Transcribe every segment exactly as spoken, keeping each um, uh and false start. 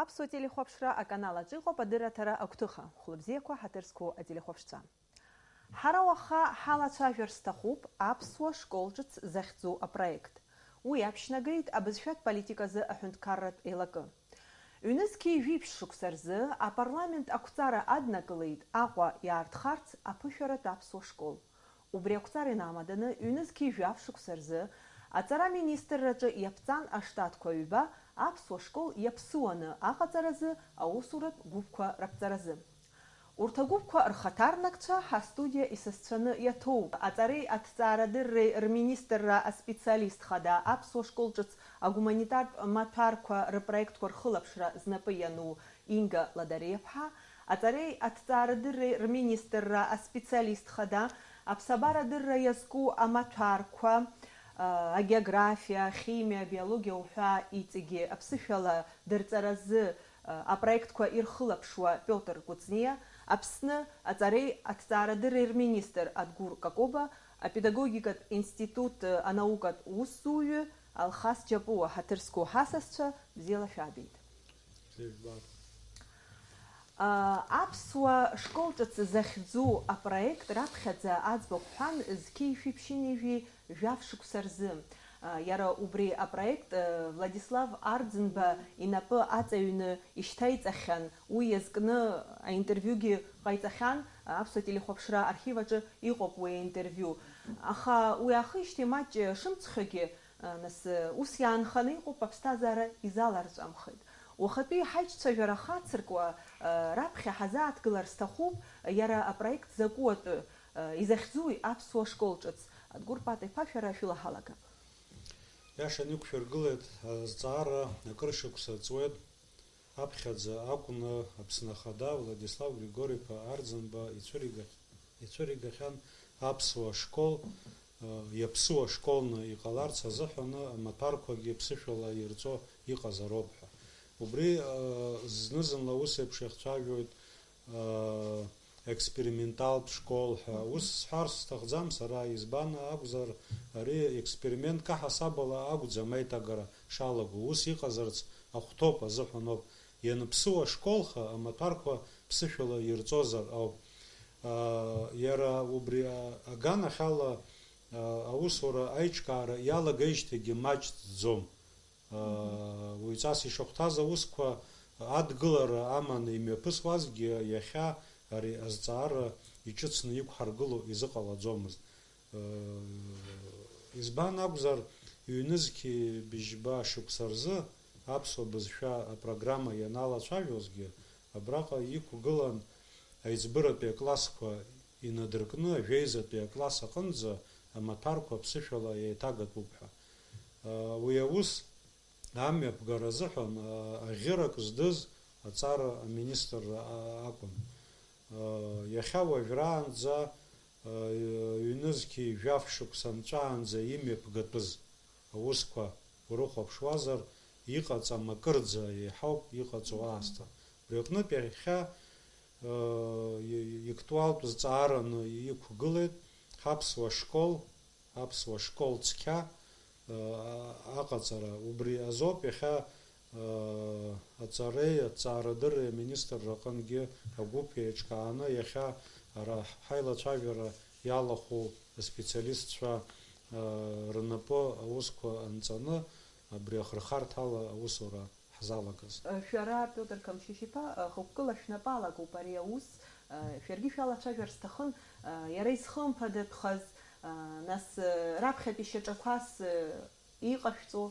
Аԥсуа телехәаԥшра аканал аҿы иҟоуп адырраҭара агәҭыха. Хәлыбзиақәа, ҳаҭыр зқәу ателехәаԥшцәа. Ҳара уаха ҳалацәажәар сҭахуп аԥсуа школ ҿыц захьӡу апроект. Уи аԥшьнагеит абызшәатә политиказы аҳәынҭқарратә еилакы. Ҩнызқьи жәиԥшь шықәса рзы апарламент ақәҵара аднакылеит Аҟәа иаартхарц аԥышәаратә аԥсуа школ. Убри ақәҵара инамаданы, ҩнызқьи жәаф шықәса рзы аҵара министрраҿы иаԥҵан аштатқәа ҩба аԥсуа школ иаԥсыуаны аҟаҵаразы аусуратә гәыԥқәа раԥҵаразы. Урҭ агәыԥқәа рхаҭарнакцәа ҳастудиа исасцәаны иаҭоуп. Аҵареи аҭҵаарадырреи рминистрра аспециалист хада аԥсуа школ ҿыц агуманитартә маҭәарқәа рпроектқәа рхылаԥшра знапы иану Инга Ладариаԥҳа, аҵареи аҭҵаарадырреи рминистрра аспециалист хада, аԥсабарадырра иазку амаҭәарқәа, агеографиа, ахимиа, абиологиа уҳәа иҵегьы аԥсышәала дырҵаразы апроектқәа ирхылаԥшуа Пиотр Кәыҵниа, Аԥсны аҵареи аҭҵаарадырреи рминистр Адгәыр Какоба, апедагогикатә институт анаукатә усзуҩы Алхас Џьапуа, ҳаҭыр зқәу ҳасасцәа, бзиала шәаабеит. Жәбар. Аԥсуа школ ҿыц захьӡу апроект раԥхьаӡа аӡбахә ҳәан зқьи шәиԥшьынҩажәи жәаф шықәса рзы. Иара убри апроект Владислав Арӡынба инапы аҵаҩны ишьҭаиҵахьан, уи иазкны аинтервиугьы ҟаиҵахьан, аԥсуа телехәаԥшра архив аҿы иҟоуп уи аинтервиу. Аха уи аахижьҭеи маҷ шымцхьогьы, Нас, ус иаанханы иҟоуп, аԥсҭазаара изаларҵәамхеит. Уахатәи ҳаиҿцәажәара хацыркуа, раԥхьа ҳазааҭгылар сҭахуп, иара апроект закәу атәы, изахьӡуи аԥсуа школ ҿыц? Адгәыр Пата-иԥа, шәара шәыла ҳалагап. Иашаны иқәшәыргылеит, азҵаара акыр шықәса ҵуеит. Аԥхьаӡа акәны Аԥсны Ахада Владислав Григори-иԥа Арӡынба ицәыригахь-, ицәыригахьан аԥсуа школ, э, иаԥсуа школны иҟаларц азыҳәаны амаҭәарқәагьы ԥсышәала ирҵо иҟазароуп ҳәа. Убри, э, зны-зынла ус еиԥш иахцәажәоит, э, експерименталтә школ ҳәа. Ус сҳәар сҭахӡам сара, избан акәзар, ари експериментк аҳасабала акәӡам аиҭагара шалаго, ус иҟазарц ахәҭоуп азыҳәаноуп. Ианыԥсыуа ашколха амаҭәарқәа ԥсышәала ирҵозар ауп. Аа, иара убри, а, аганахьала, а, аусура аиҿкаара иалагеижьҭеигьы маҷӡӡом. Аа, уаҩҵас ишахәҭаз аусқәа адгылара аманы имҩаԥысуазгьы, иахьа ари азҵаара иҿыцны иқәҳаргыло изыҟалаӡомызт. Избан акәзар, ҩнызқьи быжьба шықәса рзы аԥсуа бызшәа апрограмма ианалацәажәозгьы, абраҟа иқәгылан аиҵбыратәи аклассқәа инадыркны ажәеизатәи акласс аҟынӡа амаҭәарқәа ԥсышәала еиҭагатәуп ҳәа. Уи аус амҩаԥгара азыҳәан, а, аӷьырак здыз аҵара аминистрра, а, акәын. А, иахьа уажәраанӡа, а, ҩнызқьи жәаф шықәса нҵәаанӡа имҩаԥгатәыз аусқәа урыхәаԥшуазар, иҟаҵам акырӡа еиҳауп иҟаҵоу аасҭа. Убри аҟнытә иахьа, а, и-, иактуалтә зҵаараны иқәгылеит ҳаԥсуа школ, аԥсуа школ цқьа, а, аҟаҵара. Убри азоуп иахьа, а, аҵареи аҭҵаарадырреи аминистрра аҟынгьы агәыԥ еиҿкааны иахьа ара ҳаилацәажәара иалахәу аспециалистцәа, а, рнапы аусқәа анҵаны абри ахырхарҭала аусура ҳзалагаз. Шәара, Пиотр Камшьышь-иԥа, хықәкыла шәнапы алагоуп ари аус. Шәаргьы шәалацәажәар сҭахын, иара изхымԥадатәхаз, нас, раԥхьатәи шьаҿақәас иҟашәҵо.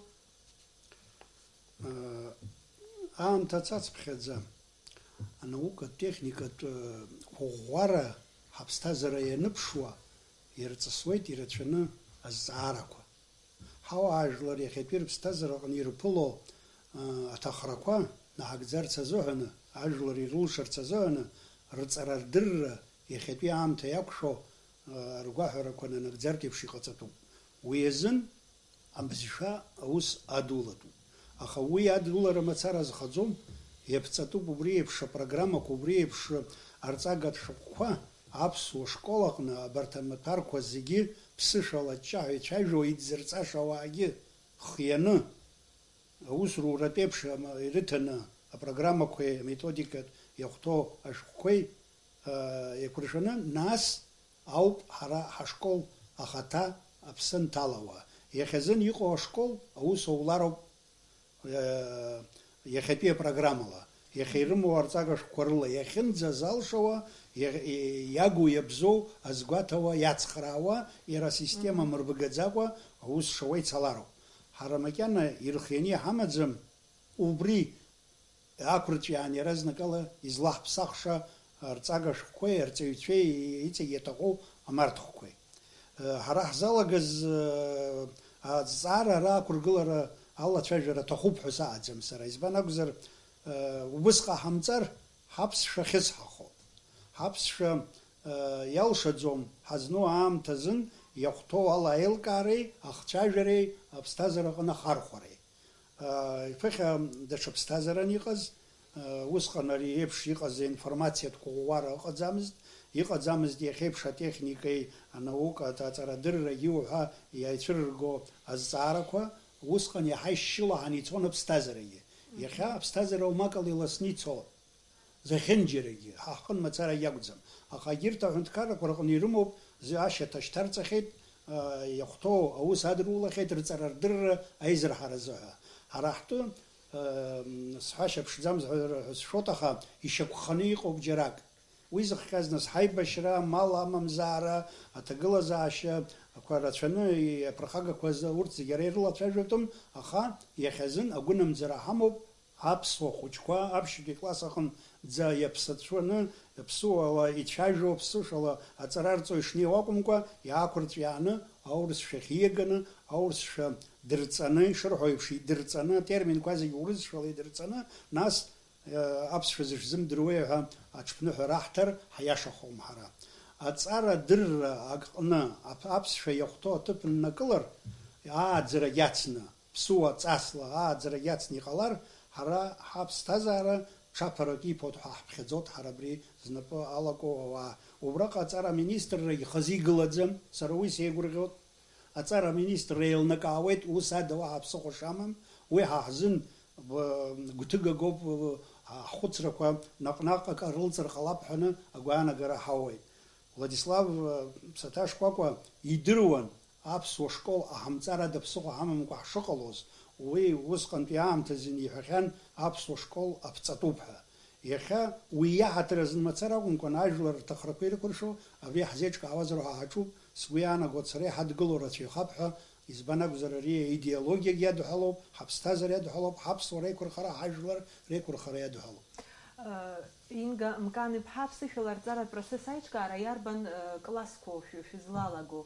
Аамҭа ацацԥхьаӡа анаукатә техникатә қәыӷәӷәара ҳаԥсҭазаара ианыԥшуа ирҵысуеит ирацәаны азҵаарақәа. Ҳауаажәлар иахьатәи рыԥсҭазаараҟны ирԥыло, ыы, аҭахрақәа наҳагӡарц азыҳәаны, ажәлар ирылшарц азыҳәаны, рҵара-рдырра иахьатәи аамҭа иақәшәо, ыы, аргәаҳәарақәа нанагӡартә еиԥш иҟаҵатәуп. Уи азын абызшәа аус адулатәуп. Аха уи адулара мацара азхаӡом, иаԥҵатәуп убри еиԥш апрограммақәа, убри еиԥш арҵагатә шәҟәқәа, аԥсуа школ аҟны абарҭ амаҭәарқәа зегьы ԥсышәала аҷҷаҳәа ицәажәо идзырҵаша ауаагьы хианы, аус руратә еиԥш ама-, ирыҭаны, апрограммақәеи аметодикатә иахәҭоу ашәҟәқәеи еиқәыршәаны, нас ауп ҳара ҳашкол ахаҭа аԥсы анҭалауа. Иахьазын иҟоу ашкол аус аулароуп, иахьатәи апрограммала, иахьа ирымоу арҵага шәҟәқәа рыла, иахьынӡазалшауа, иагу иабзоу азгәаҭауа, иацхраауа, иара асистема мырбгаӡакәа аус шауа ицалароуп. Ҳара макьана ирхианы иҳамаӡам убри ақәырҵәиаан иаразнакала излаҳԥсахша арҵага шәҟәқәеи арҵаҩцәеи иҵегь иаҭаху амарҭхәқәеи. Ҳара ҳзалагаз азҵаара ара ақәыргылара алацәажәара аҭахуп ҳәа саҟаӡам сара. Избан акәзар, убыс ҟаҳамҵар, ҳаԥсшәа хьысҳахоит. Ҳаԥсшәа иалшаӡом ҳазну аамҭазын иахәҭоу ала аилкаареи ахцәажәареи аԥсҭазаара аҟны ахархәареи. Иԥыхьа даҽа ԥсҭазааран иҟаз, усҟан ари еиԥш иҟаз аинформациатә ҟәыӷәӷәара ыҟаӡамызт, иҟаӡамызт иахьеиԥш атехникеи анаука аҵарадыррагьы уҳәа иааицәырырго азҵаарақәа, усҟан иаҳа ишьшьылаҳан ицон аԥсҭазаарагьы. Иахьа аԥсҭазаара умакала иласны ицо. Зехьынџьарагьы, ҳа ҳҟын мацара иакәӡам. Аха егьырҭ аҳәынҭқаррақәа рҟны ирымоуп, зы ашьаҭа шьҭарҵахьеит, иахәҭоу аус адырулахьеит рҵара-рдырра аизырҳара азыҳәа. Ҳара ҳтәы, сҳәашьа ԥшӡамзар ҳәа сшәоит, аха ишьақәханы иҟоуп џьарак. Уи зыхҟьаз нас ҳаибашьра, амал амамзаара, аҭагылазаашьақәа рацәаны иаԥырхагақәа азы урҭ зегьы ара ирылацәажәатәым, аха иахьазын агәынамӡара ҳамоуп. Аԥсуа хәыҷқәа аԥшьбатәи класс аҟынӡа иаԥсацәаны, ԥсыуала ицәажәо, ԥсышәала аҵара рҵо ишнеиуа акәымкәа, иаақәырҵәиааны, аурысшәахь ииаганы, аурысшәа дырҵаны, ишырҳәо еиԥш, идырҵаны, атерминқәа зегьы урысшәала идырҵаны, нас, э, аԥсшәа зышәзымдыруеи ҳәа аҽԥныҳәа раҳҭар ҳаиашахом ҳара. Аҵара адырра аҟны аԥ-, аԥсшәа иахәҭоу аҭыԥ ннакылар, ааӡарагь ацны, ԥсыуа ҵасла ааӡарагь ацны иҟалар, ҳара ҳаԥсҭазаара ҽаԥарак иԥоит ҳәа ҳаԥхьаӡоит ҳара абри знапы алаку ауаа. Убраҟа аҵара аминистррагь хазы игылаӡам, сара уи сеигәырӷьоит. Аҵара аминистрра еилнакаауеит, ус ада уаҳа ԥсыхәа шамам, уи ҳа ҳзын, б-, гәҭыгагоуп, ҳхәыцрақәа наҟ-наҟ акы рылҵыр ҟалап ҳәаны агәаанагара ҳауеит. Владислав, э, Ԥсаҭа Шкәакәа идыруан аԥсуа школ ҟаҳамҵар ада ԥсыхәа ҳамамкәа ҳшыҟалоз, уи усҟантәи аамҭазын иҳәахьан аԥсуа школ аԥҵатәуп ҳәа. Иахьа уи иаҳаҭыр азын мацара акәымкәан, ажәлар рҭахрақәа ирықәыршәо абри ҳзеиҿкаауазар ҳәа ҳаҿуп, сгәы иаанагоит, сара иҳадгыло рацәаҩхап ҳәа, избан акәзар, ари аидеологиагьы иадҳәалоуп, ҳаԥсҭазаара иадҳәалоуп, ҳаԥсуа реиқәырхара, ҳажәлар реиқәырхара иадҳәалоуп. Инга Мкан-иԥҳа, аԥсышәала арҵаратә процесс аиҿкаара иарбан, э, классқәоу шәы-, шәызлалаго,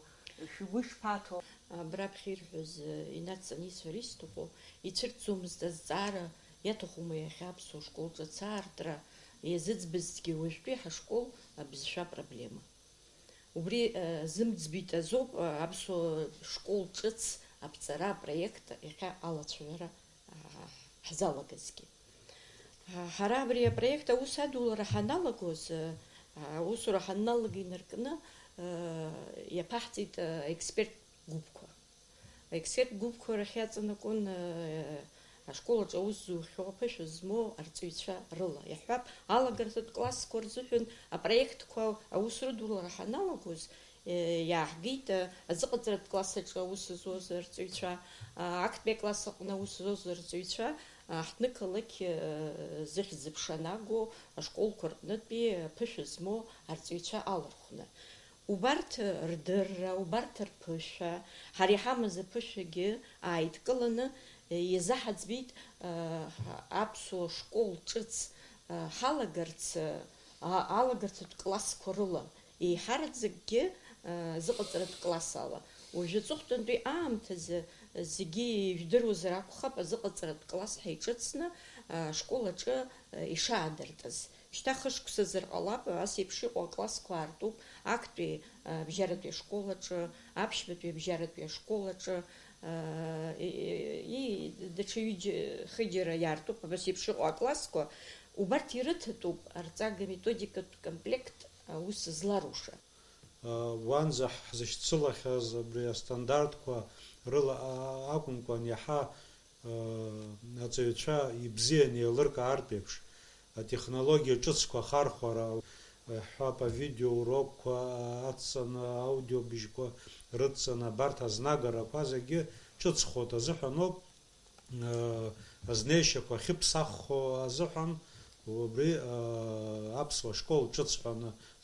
шәгәы ишԥаҭоу? Абраԥхьа ирҳәоз, э, инадҵаны исҳәар исҭаху, ицәырҵӡомызт азҵаара, иаҭахума иахьа аԥсуа школ ҿыц аартра, иазыӡбазҭгьы уажәтәи ҳашкол абызшәа проблема. Убри, э, зымӡбеит азоуп, э, аԥсуа школ ҿыц аԥҵара апроект иахьа алацәажәара, а, ҳзалагазгьы. А, ҳара абри апроект аус адулара ҳаналагоз, э, аусура ҳанналага инаркны, э, иаԥаҳҵеит, э, аексперт гәыԥқәа. Аексперт гәыԥқәа рахь иаҵанакуан, э, ашкол аҿы аус зухьоу, аԥышәа змоу арҵаҩцәа рыла. Иаҳҳәап, алагарҭатә классқәа рзыҳәан апроектқәа аус рыдулара ҳаналагоз, э, иааҳгеит, э, азыҟаҵаратә класс аҿы аус зуаз арҵаҩцәа, а, актәи акласс аҟны аус зуаз арҵаҩцәа, а, ҳҭнықалақь, э, зыхьӡ-зыԥша наго ашколқәа рҟнытәи аԥышәа змоу арҵаҩцәа алархәны. Убарҭ рдырра, убарҭ рԥышәа, ҳара иҳамаз аԥышәагьы ааидкыланы, иазаҳаӡбеит, а, аԥсуа школ ҿыц, а, ҳалагарц, а, алагарҭатә классқәа рыла, еиҳараӡакгьы, а, зыҟаҵаратә класс ала. Уажәы аҵыхәтәантәи аамҭазы зегьы ижәдыруазар акәхап, азыҟаҵаратә класс ҳаиҿыцны, а, ашкол аҿы, а, ишаадыртыз. Шьҭа хышықәсазар ҟалап, ас еиԥш иҟоу аклассқәа аартуп, актәи, а, абжьаратәи ашкол аҿы, аԥшьбатәи абжьаратәи ашкол аҿы, а, и, и, даҽа ҩыџьа, хыџьара иаартуп, абас еиԥш иҟоу аклассқәа, убарҭ ирыҭатәуп арҵага методикатә комплект аус зларуша. А, уанӡа ҳзышьцылахьаз абри астандартқәа рыла, а, акәымкәан, иаҳа Аҵаҩцәа ибзианы еилыркаартә еиԥш, атехнологиа ҿыцқәа ахархәара, иаҳҳәап, авидеоурокқәа ацҵаны, аудиобжьқәа рыдҵаны, абарҭ азнагарақәа зегьы ҿыцхоит азыҳәаноуп, азнеишьақәа ахьыԥсаххо азыҳәан, убри аԥсуа школ ҿыц ҳәа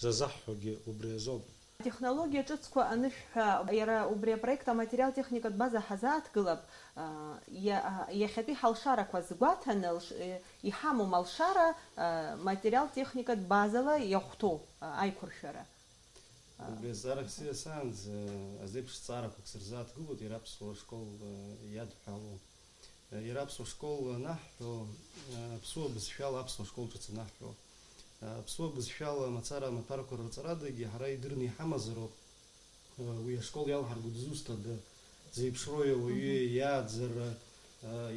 зазаҳҳәогьы убри азоуп. Атехнологиа ҿыцқәа анышәҳәа, иара убри апроект аматериал-техникатә база ҳазааҭгылап, а, иа-, а, иахьатәи ҳалшарақәа азгәаҭаны лш-, э, иҳамоу алшара, а, материал-техникатә базала иахәҭоу, а, аиқәыршәара. Убри азҵаарахь сиасаанӡа азеиԥш зҵаарақәак сырзааҭгылоит иара аԥсуа школ, а, иадҳәалоу. Иара аԥсуа школ анаҳҳәо, аԥсуа бызшәала аԥсуа школ ҿыц анаҳҳәо, аԥсуа бызшәала мацара амаҭәарқәа рырҵарадагьы ҳара идырны иҳамазароуп, уи ашкол иалҳарго дызусҭада, дзеиԥшрои ауаҩы, мгм, иааӡара,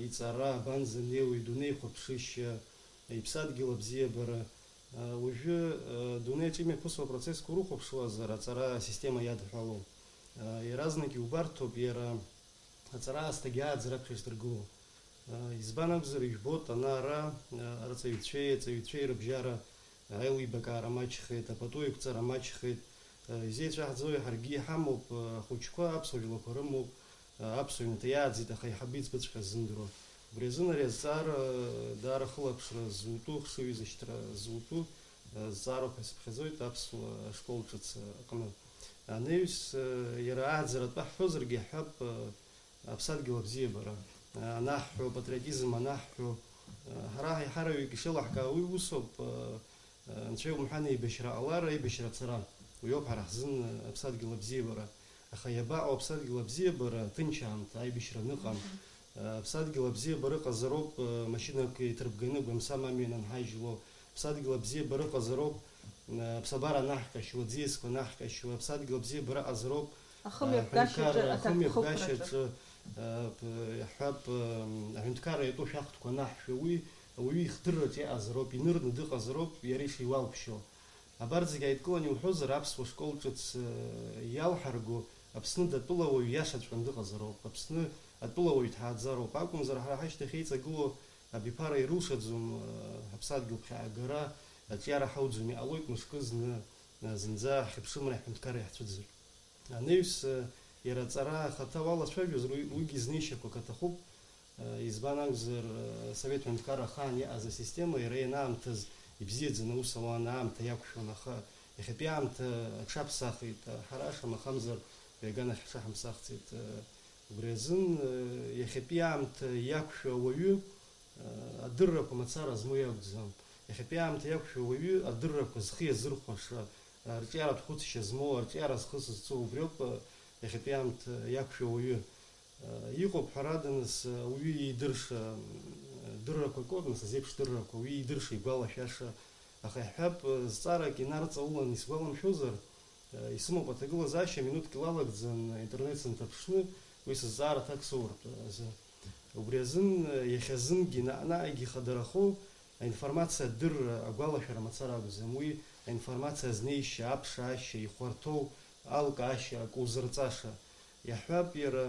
иҵара, абанӡа неуи, идунеихәаԥшышьа, иԥсадгьыл абзиабара. Уажәы, адунеиаҿ имҩаԥысуа апроцессқәа урыхәаԥшуазар, аҵара асистема иадҳәалоу, иаразнак иубарҭоуп иара аҵара аасҭагь ааӡара аԥхьа ишдыргыло. Избан акәзар, ижәбоит ана-ара, а, арҵаҩцәеи аҵаҩцәеи рыбжьара, а, аилибакаара маҷхеит, апату еиқәҵара маҷхеит. А, изеицәаҳҵои, ҳаргьы иҳамоуп, а, ахәыҷқәа аԥсуа жәлақәа рымоуп, а, аԥсуа ҩнаҭа иааӡеит, аха аиҳабы иӡбаҵәҟьаз зымдыруа. Убри азын ари азҵаара, а, даара хылаԥшра зутәу, хшыҩзышьҭра зутәу, а, зҵаарақәа исыԥхьаӡоит аԥсуа ашкол ҿыц аҟны. Анаҩс, а, иара ааӡаратәы ҳҳәозаргьы иаҳҳәап, а, Аԥсадгьыл абзиабара анаҳҳәо, апатриотизм анаҳҳәо, ҳара ҳаиҳараҩык ишеилаҳкаауа уи усоуп, анцәа иумҳәан, еибашьра ҟалар, аибашьра ацара, уиоуп ҳара ҳзын аԥсадгьыл абзиабара. Аха иабаҟоу аԥсадгьыл абзиабара, ҭынч аамҭа, аибашьра аныҟам? Аԥсадгьыл абзиабара ыҟазароуп, машьынак иҭырбганы Гәамсам амҩан анҳажьло, Аԥсадгьыл абзиабара ыҟазароуп, э, аԥсабара анаҳкашьуа, аӡиасқәа анаҳкашьуа, аԥсадгьыл абзиабара ыҟазароуп, ахымҩаԥгашьаҿы, э, аҭакԥхықәраҿы, ахымҩаԥгашьаҿы, э, п-, иаҳҳәап, э, аҳәынҭқарра иатәу ашәахтәқәа анаҳшәа, уи ауаҩы ихдырраҿ иҟазароуп, инырны дыҟазароуп, иара ишиуалԥшьо. Абарҭ зегьы ааидкыланы иуҳәозар, аԥсуа школ ҿыц, э, иалҳарго, Аԥсны атәылауаҩ иашаҵәҟьаны дыҟазароуп, Аԥсны атәылауаҩ дҳааӡароуп, акәымзар ҳара ҳашьҭахь еиҵагылоу Абиԥара ирылшаӡом, ҳаԥсадгьыл ԥхьа аагара, аҿиара ҳауӡом, иҟалоит мышкы зны, зынӡа ҳхьыԥшымра, ҳҳәынҭқарра иаҳцәыӡыр. Анаҩс, иара аҵара ахаҭа уалацәажәозар, уи, уигьы знеишьақәак аҭахуп, избан акәзар, Асовет ҳәынҭқарра ахаан иҟаз асистема, иара ианаамҭаз ибзиаӡаны аус ауан, аамҭа иақәшәон, аха иахьатәи аамҭа аҽаԥсахит, ҳара шамахамзар, уи аганахь ҳҽаҳамԥсахӡеит. Убри азын, э, иахьатәи аамҭа иақәшәо ауаҩы, э, адыррақәа мацара змоу иакәӡам. Иахьатәи аамҭа иақәшәо ауаҩы адыррақәа зхы иазырхәаша, э, арҿиаратә хәыцшьа змоу, арҿиара зхы зызцо убриоуп, э, иахьатәи аамҭа иақәшәо ауаҩы. Э, иҟоуп, ҳәарада, нас, э, ауаҩы иидырша, э, дыррақәа акоуп, нас, азеиԥш дыррақәа, ауаҩы иидырша, игәалашәаша, аха иаҳҳәап, э, зҵаарак инарҵаулан исгәаламшәозар, Исымоуп аҭагылазаашьа, минуҭк илалагӡан аинтернет сынҭаԥшны, уи сызҵаара аҭак соуртә азы. Убри азын, иахьазынгьы наҟ-наҟгьы ихадарахо аинформациа адырра, агәалашәара мацара акәӡам, уи аинформациа азнеишьа, аԥшаашьа, ихәарҭоу алкаашьа, акы узырҵаша. Иаҳҳәап, иара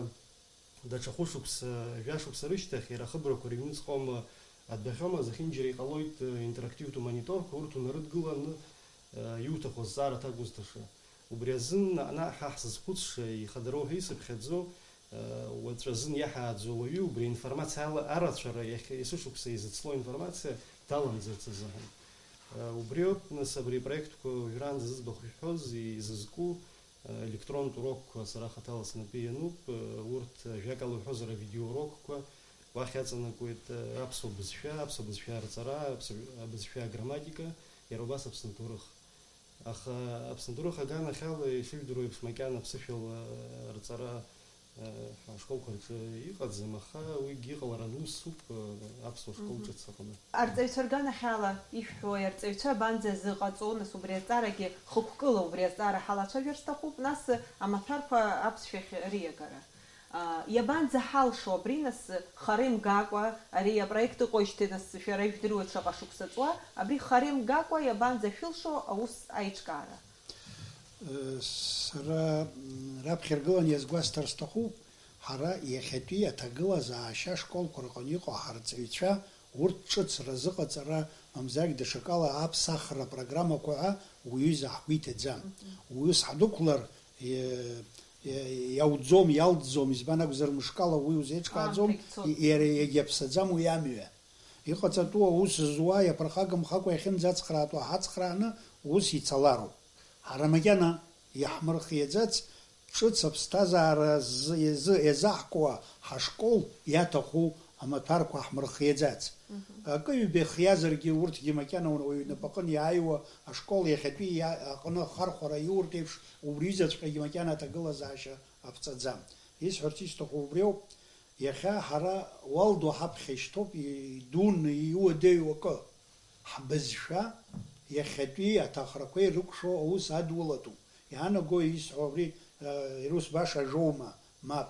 Даҽа хәышықәса, жәашықәса рышьҭахь иара ахыбрақәа рыҩнуҵҟа аума адбахьоума, зехьынџьара иҟалоит, э, интерактивтә мониторқәа, урҭ унарыдгыланы, э, иуҭаху азҵаара аҭак узҭаша. Убри азын наҟ-наҟ ҳа ҳзызхәыцша, ихадароу ҳәа исыԥхьаӡо, э, уаҵәазын иаҳааӡо ауаҩы убри аинформациа ала арацәара иахьа есышықәса изыцло аинформациа даламӡырц азыҳәан. Э, убриоуп, нас, абри апроектқәа уажәраанӡа зыӡбахә шәҳәоз изызку, Електронтә урокқәа сара хаҭала снапы иануп, урҭ, ажәакала уҳәозар, авидеоурокқәа, уахь иаҵанакуеит аԥсуа бызшәа, аԥсуа бызшәа арҵара, аԥсуа, абызшәа аграмматика, иара убас Аԥсны аҭоурых. Аха Аԥсны аҭоурых аганахьала, ишыжәдыруа еиԥш, макьана аԥсышәала арҵара, ҳашколқәа рҿы иҟаӡам, аха уигьы иҟалараны усуп аԥсуа школ ҿыц аҟны. Арҵаҩцәа рганахьала ишәҳәои, арҵаҩцәа абанӡа зыҟаҵо, нас, убри азҵаарагьы хықәкыла убри азҵаара ҳалацәажәар сҭахуп, нас, амаҭәарқәа аԥсшәахь риагара. А, иабанӡа ҳалшо абри, нас, хара имгакәа, ари апроект ыҟоижьҭеи, нас, шәара ижәдыруеит шаҟа шықәса ҵуа, абри хара имгакәа иабанӡа шәылшо аус аиҿкаара? Сара, м, раԥхьа иргыланы иазгәасҭар сҭахуп, Ҳара иахьатәи аҭагылазаашьа ашколқәа рҟны иҟоу ҳарҵаҩцәа урҭ ҿыц разыҟаҵара, мамзаргь даҽакала аԥсахра программақәа ҳәа уҩыза ҳгәы иҭаӡам. Мгм. Уи ус ҳдәықәлар, е-, е-, иауӡом, иалҵӡом, избан акәзар, мышкала уи узеиҿкааӡом, Аамҭагь цоит. Иара иагьаԥсаӡам уи амҩа. Иҟаҵатәу аус зуа иаԥырхагамхакәа иахьынӡацхраатәу ҳацхрааны ус ицалароуп. Ҳара макьана иаҳмырхиаӡац, ҿыц аԥсҭазаара ззы, иазы, иазаҳкуа ҳашкол иаҭаху амаҭәарқәа ҳмырхиаӡац. Мгм. Акы-ҩба ихиазаргьы, урҭгьы макьана уаҩы инапаҟын иааиуа ашкол иахьатәи иа-, аҟны ахархәара иуртә еиԥш, убри изаҵәҟьагьы макьана аҭагылазаашьа аԥҵаӡам. Исҳәарц исҭаху убриоуп, иахьа ҳара уалдо ҳаԥхьа ишьҭоуп, идуны иуадаҩу акы. Ҳбызшәа иахьатәи аҭахрақәеи рыкәшо аус адулатәуп. Иаанаго исҳәо абри, э, ирус баша ажоума? Мап.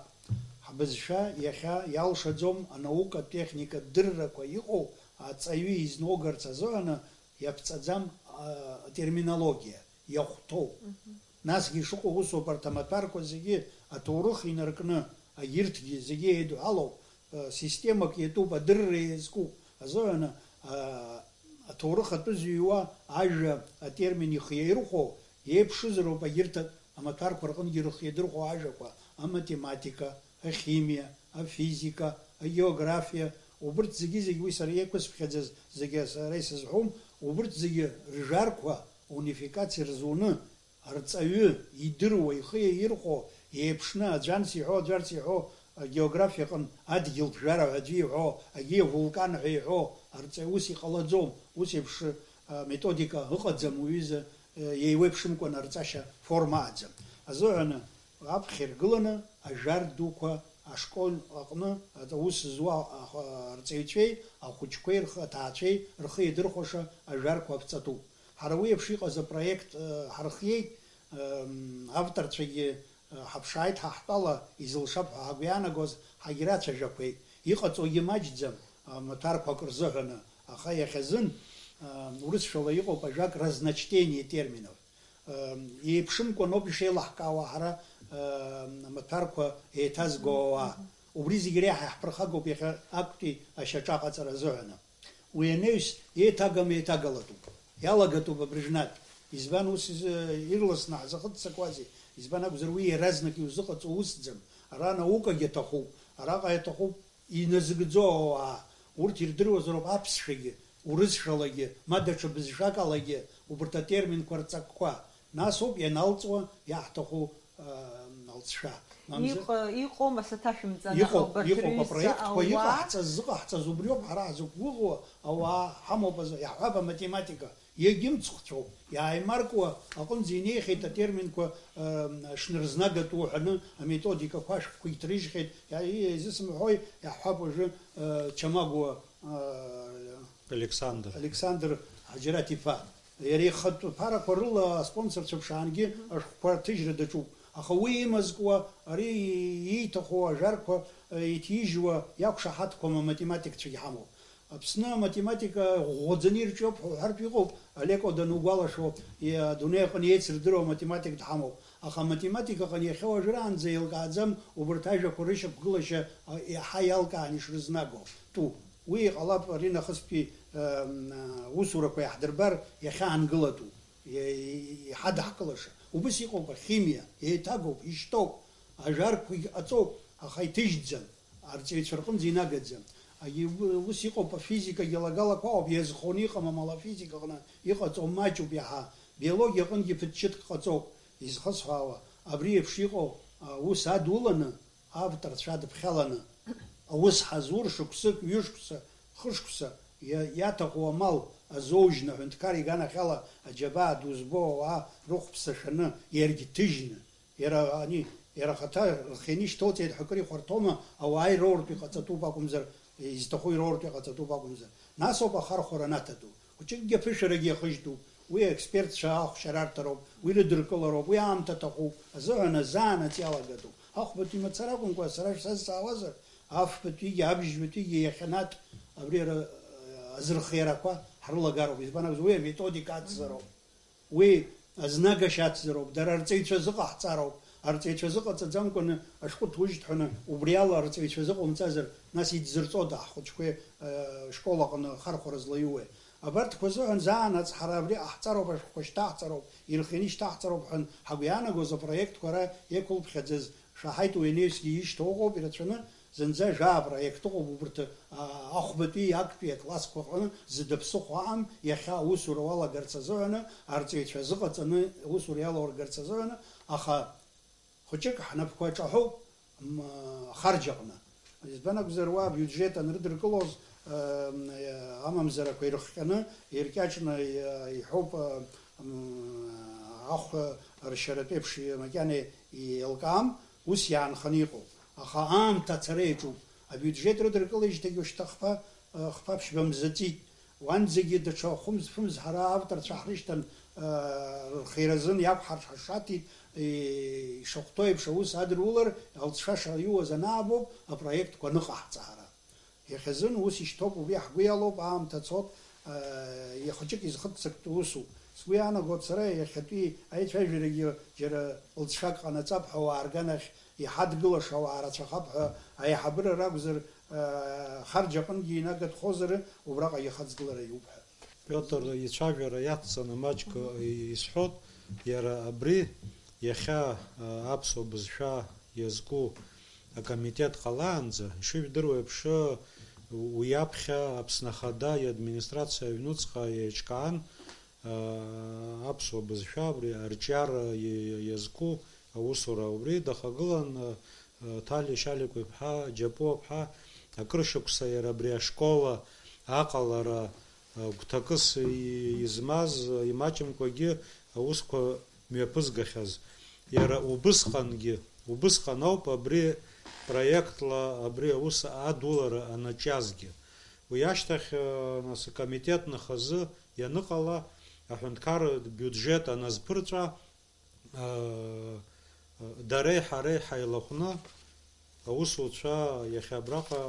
Ҳбызшәа иахьа иалшаӡом анаукатә техника дыррақәа иҟоу аҵаҩы изноугарц азыҳәаны иаԥҵаӡам, а, атерминологиа, иахәҭоу. Мгм. Насгьы ишыҟоу усоуп, арҭ амаҭәарқәа зегьы аҭоурых инаркны, агьырҭгьы зегьы еидҳәалоуп, э, системак иатәуп, адырра иазкуп азыҳәаны, а, аҭоурых атәы зыҩуа ажәа атермин ихы иаирхәо еиԥшызароуп агьырҭ амаҭәарқәа рҟынгьы рыхы иадырхәо ажәақәа, аматематика, ахимиа, афизика, агеографиа, убырҭ зегьы-зегь уи сара иқәысԥхьаӡаз зегьы сара исызҳәом, убырҭ зегьы ржарқәа унификациа рзуны, арҵаҩы идыруа, ихы иаирхәо, еиԥшны, аӡәанс иҳәо, аӡәарс иҳәо, агеографиаҟын адгьылԥжәара ҳәа аӡәы иҳәо, агьи авулкан ҳәа иҳәо, арҵаҩ ус иҟалаӡом, ус еиԥш, а, методика ыҟаӡам, уҩыза, э, еиуеиԥшымкәан арҵашьа форма аӡам. Азыҳәаны, аԥхьа иргыланы ажәар дуқәа ашкол аҟны аус зуа, а, арҵаҩцәеи ахәыҷқәеи рхы, аҭаацәеи рхы иадырхәаша ажәарқәа аԥҵатәуп. Ҳара уи еиԥш иҟаз апроект, э, ҳархиеит, эм, авторцәагьы, э, ҳаԥшааит ҳа ҳтәала изылшап ҳәа ҳгәы иаанагоз ҳагьрацәажәақәеит. Иҟаҵогьы маҷӡам, амаҭәарқәак рзыҳәаны, аха иахьазын, эм, урысшәала иҟоуп ажәак разночтение терминов. Эм, еиԥшымкәан ауп ишеилаҳкаауа ҳара, эм, амаҭәарқәа еиҭазго ауаа. Убри зегь реиҳа иаҳԥырхагоуп иахьа актәи ашьаҿа аҟаҵара азыҳәаны. Уи анаҩс еиҭагам, еиҭагалатәуп. Иалагатәуп абыржәнатә. Избан ус изы ирласны ҳзахыццакуазеи? Избан акәзар, уи иаразнак иузыҟаҵо усӡам. Ара наукагьы аҭахуп. Араҟа иаҭахуп иназыгӡо ауаа. Урҭ ирдыруазароуп аԥсшәагьы, урысшәалагьы, ма даҽа бызшәак алагьы, убарҭ атерминқәа рҵакқәа. Нас ауп ианалҵуа иаҳҭаху, аа, алҵшәа. Мамзар Иҟа-, иҟоума саҭашәымҵан, аха Иҟоуп, убарҭ иҟоуп, рҩызцәа апроектқәа ауаа иҟаҳҵаз, зыҟаҳҵаз убриоуп, ҳара ҳзықәгәыӷуа ауаа ҳамоуп азы, иаҳҳәап, аматематика. Иагьымцхәцәоуп, иааимаркуа аҟынӡа инеихьеит атерминқәа, ыы, шнырзнагатәу ҳәаны аметодикақәа ашәҟәқәа иҭрыжьхьеит, иа-, и-, изысымҳәои, иаҳҳәап уажәы, ыы, Чамагәуа, ыы, Александр. Александр Ҳаџьараҭ-иԥа. Иара ихатә ԥарақәа рыла аспонсорцәа ԥшаангьы ашәҟәқәа рҭыжьра даҿуп. Аха уи имазкуа, ари ииҭаху ажәарқәа, ы, иҭижьуа иақәшаҳаҭқәам аматематикцәагьы ҳамоуп. Аԥсны аматематика ӷәӷәаӡаны ирҿиоуп ҳәа уҳәартә иҟоуп, Олеко данугәалашәо, и-, адунеи аҟны еицырдыруа аматематик дҳамоуп. Аха аматематика аҟны иахьа уажәраанӡа еилкааӡам убарҭ ажәақәа рышьақәгылашьа, а, иаҳа иалкааны ишрызнаго тәу. Уи иҟалап ари нахыстәи, ы, м, усурақәа иаҳдырбар иахьаангылатәу, иа-, иҳадаҳкылаша. Убыс иҟоуп ахимиа, еиҭагоуп, ишьҭоуп, ажәарқәагь ҟаҵоуп, аха иҭыжьӡам, арҵаҩцәа рҟынӡа инагаӡам. Агьи у-, ус иҟоуп, афизикагьы алагалақәа ауп, иазхоны иҟам, амала афизика аҟны иҟаҵоу маҷуп иаҳа, биологиа аҟынгьы ԥыҭчыҭк ҟаҵоуп, изхысҳәаауа, абри еиԥш иҟоу аус адуланы, авторцәа адыԥхьаланы, аус ҳазур шықәсык, ҩышықәса, хышықәса иа-, иаҭаху амал азоужьны, аҳәынҭқар иганахьала аџьабаа ду збо ауаа рыхәԥса шәаны, иаргь ҭыжьны, иара ани, иара ахаҭа рхы инышьҭоуҵеит ҳәа акыр ихәарҭоума, ауаа ироуртә иҟаҵатәуп акәымзар, изҭаху ироуртә иҟаҵатәуп акәымзар. Нас ауп ахархәара анаҭатәу. Хәыҷыкгьы аԥышәарагьы иахыжьтәуп. Уи аекспертцәа ахәшьара арҭароуп, уи рыдыркылароуп, уи аамҭа аҭахуп, азыҳәан азаанаҵ иалагатәуп. Ахәбатәи мацара акәымкәа, сара шәсазҵаауазар, афбатәигьы, абжьбатәигьы иахьанатә абри ара, азырхиарақәа ҳрылагароуп. Избан акәзар, уи аметодика ацзароуп. Уи азнагашьа ацзароуп, дара рҵаҩцәа азыҟаҳҵароуп, Арҵаҩцәа зыҟаҵаӡамкәаны ашәҟәы ҭужьит ҳәаны, убри ала арҵаҩцәа зыҟоумҵазар, нас идзырҵода ҳхәыҷқәеи, э, школ аҟны ахархәара злаиуеи? Абарҭқәа азыҳәан заанаҵ ҳара абри ҟаҳҵароуп, ашәҟәқәа шьҭаҳҵароуп, ирхианы ишьҭаҳҵароуп ҳәан ҳагәы иаанаго азы апроектқәа ара еиқәылԥхьаӡаз шаҳаит, уи анаҩсгьы ишьҭоу ыҟоуп, ирацәаны зынӡа жәаа проектқәа ыҟоуп, убарҭ, а, ахәбатәи актәи аклассқәа рҟны зда ԥсыхәа аҟам, иахьа аусура уалагарц азыҳәаны, арҵаҩцәа азыҟаҵаны аусура иалаургарц азыҳәаны, аха хәыҷык ҳнапқәа ҿаҳәоуп, м, ахарџь аҟны. Избан акәзар, уа абиуџьет анрыдыркылоз, м, амамзарақәа ирыхҟьаны, иркьаҿны, иа-, иҳәоуп, м, ахә ршьаратә еиԥш макьана еилкаам, ус иаанханы иҟоуп. Аха аамҭа ацара иаҿуп. Абиуџьет рыдыркылеижьҭеигьы ушьҭа хԥа, хԥа ԥшьба мза ҵит. Уанӡагьы даҽа хәымз-фымз ҳара авторцәа ҳрышьҭан, рхиаразын иақәҳаршаҭит, ишахәҭоу еиԥш аус адырулар, алҵшәа шаиуаз анаабоуп апроектқәа аныҟаҳҵа ҳара. Иахьазын ус ишьҭоуп, убри ҳгәы иалоуп, аамҭа цот, ихәыҷык изхыццактә усуп. Сгәы иаанагоит сара, иахьатәи аицәажәарагьы џьара лҵшәак ҟанаҵап ҳәа уаарган ахь иҳадгылаша уаа рацәахап ҳәа аиҳабыра ракәзар, харџь аҟынгьы инагатәхозар, убраҟа ихаҵгылара иуп ҳәа. Пиотр ицәажәара иацҵаны маҷк исҳәот, иара абри иахьа, аԥсуа бызшәа иазку акомитет ҟалаанӡа, ишыжәдыруа еиԥш, уи аԥхьа Аԥсны Ахада иадминистрациа аҩнуҵҟа еиҿкаан, аԥсуа бызшәа абри арҿиара иазку аусура убри дахагылан, Ҭали Шьаликәа-иԥҳа Џьапуаԥҳа акыр шықәса иара абри ашкола аҟалара гәҭакыс измаз, имаҷымкәагьы аусқәа мҩаԥызгахьаз. Иара убысҟангьы, убысҟан ауп абри проектла абри аус адулара анаҿиазгьы. Уи ашьҭахь, нас, акомитет нахазы ианыҟала, аҳәынҭқарратә биуџьет аназԥырҵәа, Дареи ҳареи ҳаилахәны, аусуцәа иахьа абраҟа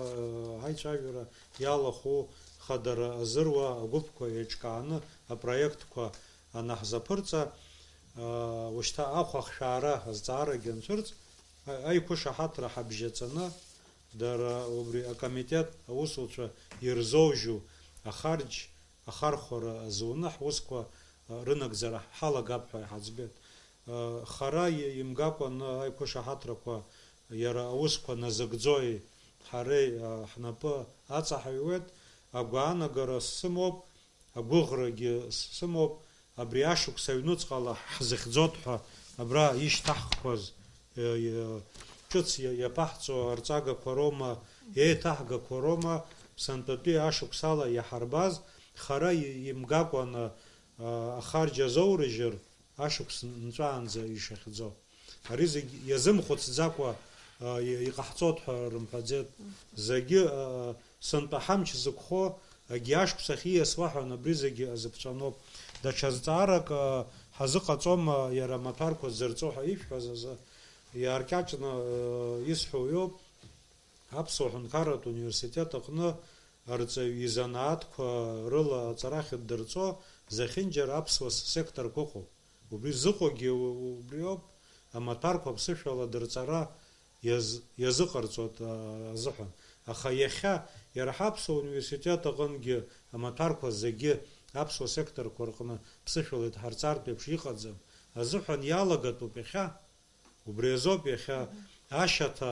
ҳаицәажәара иалахәу хадара азыруа агәыԥқәа еиҿкааны апроектқәа анаҳзаԥырҵа, ушьҭа ахә ахшәаара азҵаарагьы анцәырҵ, аиқәышаҳаҭра ҳабжьаҵаны, дара убри акомитет аусуцәа ирзоужьу ахарџь ахархәара азуны ҳусқәа, а, рынагӡара ҳалагап ҳәа иҳаӡбеит. А, хара и-, имгакәаны аиқәышаҳаҭрақәа иара аусқәа назыгӡои ҳареи, а, ҳнапы аҵаҳаҩуеит, агәаанагара сымоуп, агәыӷрагьы сымоуп, абри ашықәс аҩнуҵҟала ҳзыхьӡоит ҳәа абра ишьҭаҳхқәаз, э, э, ҿыц иа-, иаԥаҳҵо арҵагақәа роума, еиҭаҳгақәа роума, сынтәатәи ашықәсала иаҳарбаз, хара и-, имгакәаны, а, ахарџь азоурыжьыр, ашықәс нҵәаанӡа ишахьӡо. Ари зегь иазымхәыцӡакәа, а, и-, иҟаҳҵоит ҳәа рымҳәаӡеит. Зегьы, а, сынтәа ҳамч зықәхо, агьи ашықәс ахь ииасуа ҳәа абри зегьы азыԥҵәаноуп. Даҽа зҵаарак, а, ҳазыҟаҵома иара амаҭәарқәа зырҵо ҳәа ишәҳәаз азы иааркьаҿны, а, исҳәо иоуп. Аԥсуа Ҳәынҭқарратә университет аҟны арҵаҩ изанааҭқәа рыла аҵара ахьыддырҵо зехьынџьара аԥсуа с-, секторқәа ыҟоуп. Убри зыҟоугьы у-, убриоуп, амаҭәарқәа ԥсышәала дырҵара иаз-, иазыҟарҵоит, а, азыҳәан. Аха иахьа иара ҳаԥсуа университет аҟынгьы амаҭәарқәа зегьы аԥсуа секторқәа рҟны ԥсышәала идҳарҵартә еиԥш иҟаӡам азыҳәан иалагатәуп иахьа. Убри азоуп иахьа ашьаҭа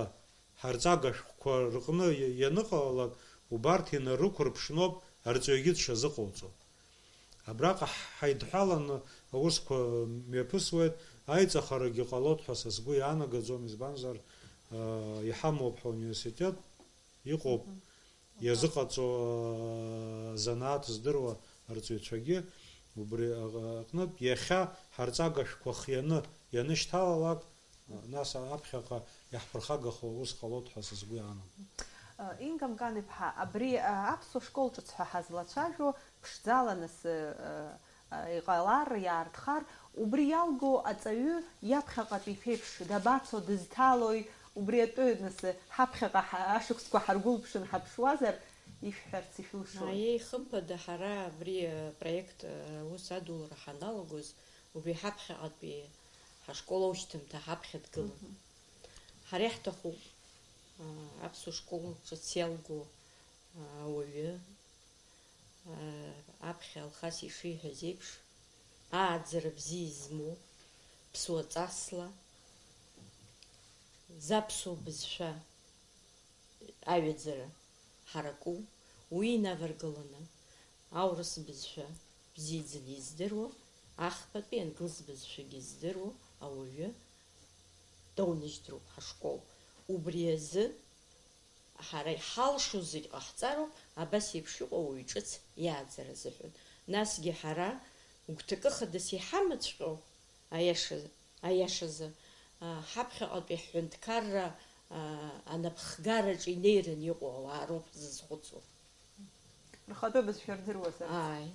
ҳарҵага шәҟәқәа рҟны иа-, ианыҟалалак, убарҭ инарықәырԥшноуп арҵаҩгьы дшазыҟауҵо. Абраҟа ҳ-, ҳаидҳәаланы аусқәа мҩаԥысуеит, аиҵахарагьы ҟалоит ҳәа са сгәы иаанагаӡом, избанзар, аа, иҳамоуп ҳауниверситет, иҟоуп. Мгм. Иазыҟаҵо, аа, занааҭ здыруа арҵаҩцәагьы убри аҟ-, аҟнытә, иахьа ҳарҵага шәқәа хианы ианышьҭалалак, нас аԥхьаҟа иаҳԥырхагахо ус ҟалоит ҳәа са сгәы иаанагоит. Инга Мкан-иԥҳа, абри, а, аԥсуа школ ҿыц ҳәа ҳазлацәажәо, ԥшӡала нас, а, а, иҟалар, иаартхар, убри иалго аҵаҩы иаԥхьаҟатәи иԥеиԥш дабацо, дызҭалои, убри атәы нас ҳаԥхьаҟа ҳа-, ашықәсқәа ҳаргәылԥшын ҳаԥшуазар, ишәҳәарц ишәылшоит. Аиеи, хымԥада, ҳара абри, а, проект, а, аус адулара ҳаналагоз, убри ҳаԥхьаҟатәи Ҳашкол аушьҭымҭа ҳаԥхьа дгылан. Мгм. Ҳара иаҳҭахуп, аа, аԥсуа школ ҿыц иалго, аа, ауаҩы, аа, аԥхьа Алхас ишиҳәаз еиԥш, ааӡара бзиа измоу, ԥсуа ҵасла, заԥсуа бызшәа аҩаӡара ҳараку, уи инаваргыланы, аурыс бызшәа бзиаӡаны издыруа, ахԥатәи англыз бызшәагьы здыруа ауаҩы доунажьдыруп ҳашкол. Убри азы ҳара иҳалшо зегь ҟаҳҵароуп, абас еиԥш иҟоу ауаҩ ҿыц иааӡара азыҳәан. Насгьы ҳара гәҭакы хадас иҳамаҵәҟьоу, аиаша, аиашазы, а, ҳаԥхьаҟатәи ҳҳәынҭқарра, а, анапхгараҿы инеираны иҟоу ауаа роуп ҳзызхәыцуа. Рхатәы бызшәа рдыруазар? Ааи.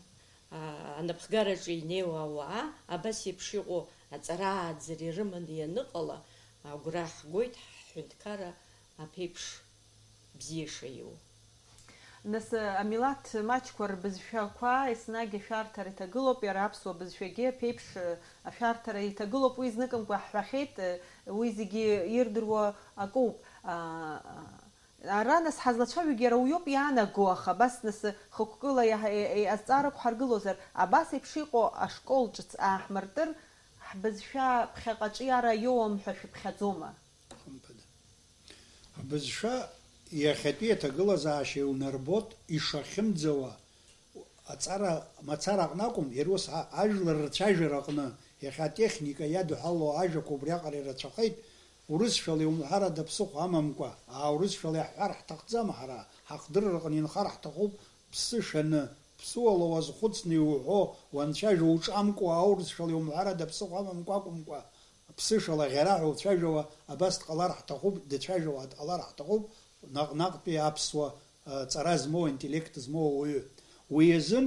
А, анапхгараҿы инеиуа ауаа, абас еиԥш иҟоу аҵара-ааӡара ирыманы ианыҟала, агәра ҳгоит ҳҳәынҭқарра аԥеиԥш бзиа шаиу. Нас, амилаҭ маҷқәа рбызшәақәа еснагь ашәарҭара иҭагылоуп, иара аԥсуа бызшәагьы аԥеиԥш, ашәарҭара иҭагылоуп, уи зныкымкәа ҳҳәахьеит, уи зегьы ирдыруа акоуп. А, ара, нас, ҳазлацәажәогьы иара уиоуп иаанаго, аха абас, нас, хықәкыла иаҳ-, е-, е-, азҵаарақәа ҳаргылозар, абас еиԥш иҟоу ашкол ҿыц ааҳмыртыр, ҳбызшәа ԥхьаҟа аҿиара иоуам ҳәа шәыԥхьаӡома? Хымԥада. Ҳбызшәа иахьатәи аҭагылазаашьа иунарбоит ишахьымӡауа, аҵара мацара аҟны акәым, иара ус а-, ажәлар рцәажәара аҟны, иахьа атехника иадҳәалоу ажәақәа убриаҟара ирацәахеит, урысшәала иумҳәар ада ԥсыхәа амамкәа, аа, урысшәала иаҳҳәар ҳҭахӡам ҳара, ҳахдырраҟны инхар ҳҭахуп, ԥсы шаны, ԥсуала уазхәыцны иуҳәо, уанцәажәо уҿамкәа, аурысшәала иумҳәар ада ԥсыхәа амамкәа акәымкәа, ԥсышала ӷьараҳәа уцәажәауа, абас дҟалар ҳҭахуп, дцәажәауа дҟалар ҳҭахуп, наҟ-наҟтәи аԥсуа, а, ҵара змоу, интеллект змоу ауаҩы. Уи азын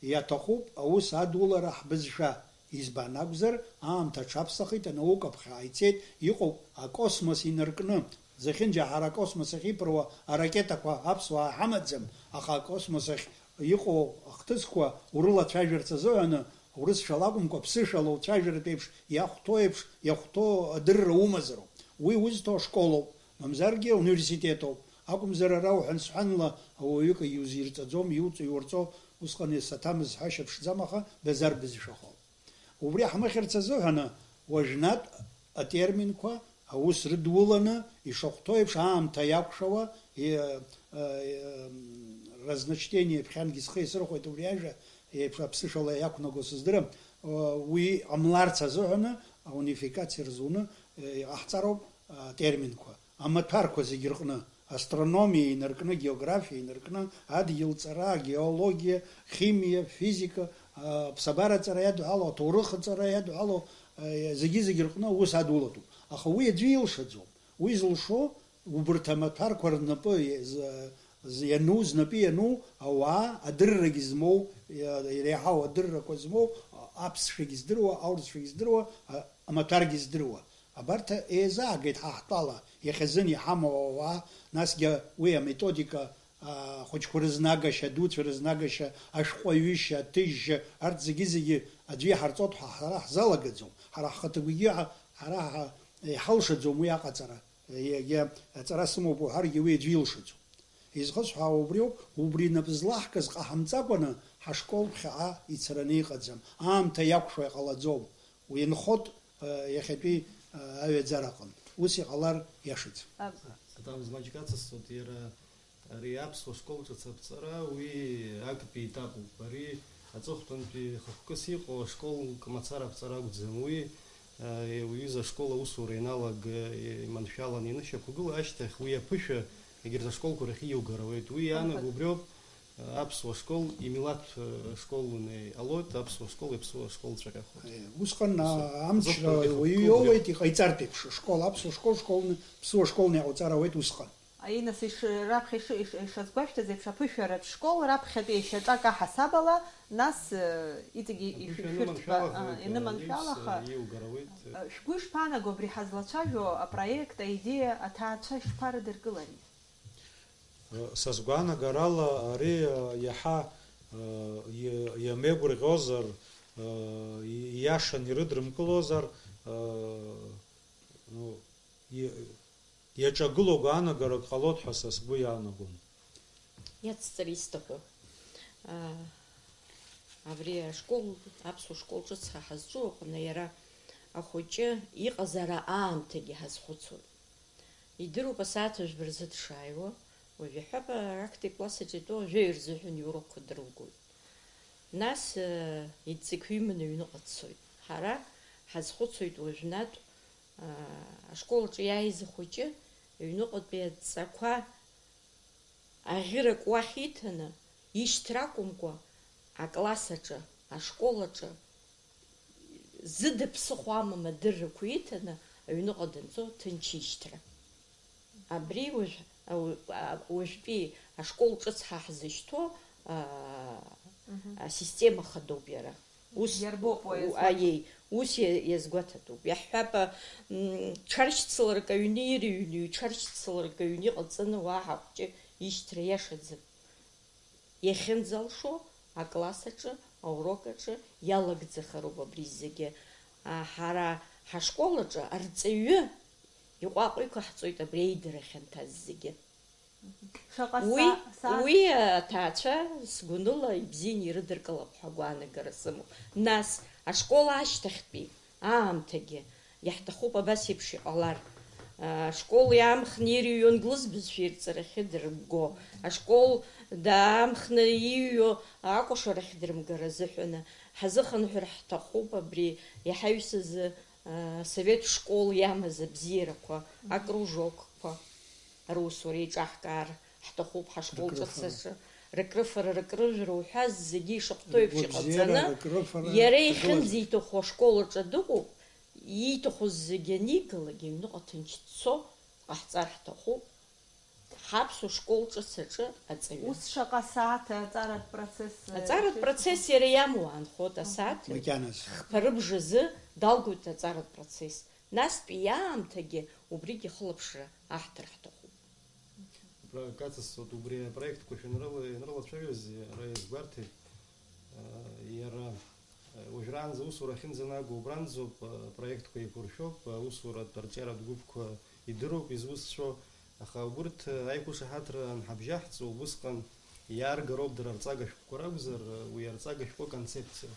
иаҭахуп аус адулара ҳбызшәа. Избан акәзар, аамҭа аҽаԥсахит, анаука ԥхьа ицеит, иҟоуп акосмос инаркны. Зехьынџьаҳара акосмос ахь иԥыруа аракетақәа аԥсуаа ҳамаӡам, аха акосмос ахь иҟоу ахҭысқәа урылацәажәарц азыҳәаны, урысшәала акәымкәа, ԥсышәала уцәажәартә еиԥш, иахәҭоу еиԥш, иахәҭоу адырра умазароуп. Уи узҭо ашколоуп, мамзаргьы ауниверситетоуп. Акәымзар ара уҳәан-сҳәанла ауаҩы акы иузирҵаӡом, иуҵо-иурҵо, усҟан исаҭамыз ҳәашьа ԥшӡам, аха дазар бызшәахоуп. Убри ҳмыхьырц азыҳәаны, уажәнатә атерминқәа аус рыдуланы, ишахәҭоу еиԥш, аамҭа иақәшәауа, и-, э, э, разночтение ԥхьангьы схы исырхәеит убри ажәа, еиԥш аԥсышәала иақәнаго сыздырам, уи ҟамларц азыҳәаны аунификациа рзуны, э, иҟаҳҵароуп атерминқәа. Амаҭәарқәа зегьы рҟны, астрономиа инаркны, географиа инаркны, адгьылҵара, агеологиа, химиа, физика, а, ԥсабараҵара иадҳәало, аҭоурыхҵара иадҳәало, а, зегьы-зегьы рҟны аус адулатәуп. Аха уи аӡәы илшаӡом. Уи зылшо убарҭ амаҭәарқәа рнапы з-, з-, иану, знапы иану ауаа, адыррагьы змоу, иа-, иреиҳау адыррақәа змоу, а, аԥсшәагьы здыруа, аурысшәагьы здыруа, а, амаҭәаргьы здыруа. Абарҭ еизаагеит ҳа ҳтәала, иахьазын иҳамоу ауаа, насгьы уи аметодика, а, ахәыҷқәа рызнагашьа, адуцәа рызнагашьа, ашәҟәаҩышьа, аҭыжьшьа, арҭ зегьы-зегьы аӡәы иҳарҵоит ҳәа ҳара ҳзалагаӡом. Ҳара ҳхаҭагәгьы ҳа-, ҳара ҳа-, иҳалшаӡом уи аҟаҵара. Егьа аҵара сымоуп уҳәаргьы уи аӡәы илшаӡом. Изхысҳәаауа убриоуп, убри инап злаҳкыз ҟаҳамҵакәаны ҳашкол ԥхьаҟа ицараны иҟаӡам, аамҭа иақәшәо иҟалаӡом, уи инхоит, э, иахьатәи, э, аҩаӡара аҟынтә. Ус иҟалар иашаӡам. Аб- Аҭак змаҷк ацысҵоит, иара ари аԥсуа школ ҿыц аԥҵара, уи актәи етапуп. Ари аҵыхәтәантәи хықәкыс иҟоу ашкол мацара аԥҵара акәӡам. Уи Уҩыза ашкол аусура ианалага, иманшәалан ианышьақәгыла ашьҭахь, уи аԥышәа егьырҭ ашколқәа рахь иугар ауеит. Уи иаанаго убриоуп, аԥсуа школ имилаҭ школны иҟалоит, аԥсуа школ иаԥсуа школ ҵәаҟьахоит. Усҟан, а, амчра уаҩы иоуеит, иҟаиҵартә еиԥш, школ, аԥсуа школ, школны, ԥсуа школны иҟауҵар ауеит усҟан. Аинас иш-, раԥхьа иш-, иш-, ишазгәашәҭаз еиԥш, аԥышәаратә школ раԥхьатәи еишьаҿак аҳасабала, нас, э, иҵегьы Аԥышәа ишәырҭба, иныманшәалахоит, а, иныманшәалаха, э, иугар ауеит. Э, шәгәы ишԥаанаго абри ҳазлацәажәо апроект, аидеиа аҭаацәа ишԥарыдыркылари? Э, са сгәаанагарала, ари, э, иаҳа, э, и-, иамеигәырӷьозар, э, и-, ииашан ирыдрымкылозар, Э, ну, и-, иаҿагылоу гәаанагарак ҟалоит ҳәа са сгәы иаанагом. Иацҵар исҭаху, аа, абри ашкол, аԥсуа школ ҿыц ҳа ҳазҿу аҟны иара ахәыҷы иҟазаара аамҭагьы ҳазхәыцуан. Идыруп асааҭ жәба рзы дшааиуа, уажә иаҳҳәап, актәи класс аҿы итәоу жәаҩа рзыҳәан иурокқәа дрылгоит. Нас, э, иҵегь ҩымны аҩныҟа дцоит. Ҳара ҳазхәыцуеит уажәнатә, аа, ашкол аҿы иааиз ахәыҷы аҩныҟатәи адҵақәа аӷьырак уахь иҭаны, ишьҭра акәымкәа, акласс аҿы, ашкол аҿы, зыда ԥсыхәа амам адыррақәа иҭаны, аҩныҟа данцо ҭынч ишьҭра. Абри уажә, ау-, а, уажәтәи ашкол ҿыц ҳа ҳзышьҭоу, аа, Мгм. асистема хадоуп иара. Ус, Иарбоуп уи у-, азгәаҭо. Аиеи, ус иа-, иазгәаҭатәуп. Иаҳҳәап, м, ҽаршьцыларак аҩны ирыҩны, ҽаршьцыларак аҩны иҟаҵаны уаҳа ахәҷы ишьҭра иашаӡам. Иахьынӡалшо акласс аҿы, аурок аҿы иалагӡахароуп абри зегьы. А, ҳара ҳашкол аҿы арҵаҩы иҟәаҟәа иқәаҳҵоит абри аидара хьанҭаз зегьы. Шаҟа Уи, са-, са- уи аҭаацәа сгәаныла ибзианы ирыдыркылап ҳәа агәаанагара сымоуп. Нас, ашкол ашьҭахьтәи аамҭагьы иаҳҭахуп абас еиԥш иҟалар. Ашкол иаамхны ирыҩуа англыз бызшәа ирҵарахьы дырбго, ашкол даамхны иҩуа акәашарахь дрымгар азыҳәаны ҳазыхынҳәыр ҳҭахуп абри иаҳаҩсыз, а, совет школ иамаз абзиарақәа, акружокқәа. Русура еиҿаҳкаар ҳҭахуп ҳашкол ҿыц аҿы. Рыкрыфара, рыкрыжәра уҳәа зегьы ишахәҭоу еиԥш иҟаҵаны, иара ихьынӡиҭаху ашкол аҿы дыҟоуп, ииҭаху зегьы анигалак, аҩныҟа ҭынч дцо дҟаҳҵар ҳҭахуп, ҳаԥсуа школ ҿыц аҿы аҵаҩы. Ус шаҟа сааҭ аҵаратә процесс, Аҵаратә процесс иара иамоу аанхоит асааҭ. Макьаназы. Хԥа рыбжазы далгоит аҵаратә процесс. Настәи иаамҭагьы убригьы ахылаԥшра аҳҭар ҳҭахуп. Убра акацысҵоит, убри апроектқәа шәанрыла-, ианрылацәажәоз иара иазгәарҭеит. Иара, уажәраанӡа аусура ахьынӡанаго убранӡоуп, апроектқәа еиқәыршәоуп, аусуратә арҿиаратә гәыԥқәа идыруп изусҭцәоу, аха убырҭ аиқәышаҳаҭра анҳабжьаҳҵо, убысҟан иааргароуп дара рҵага шәҟәқәа ракәзар, уи арҵага шәҟәы аконцепциа.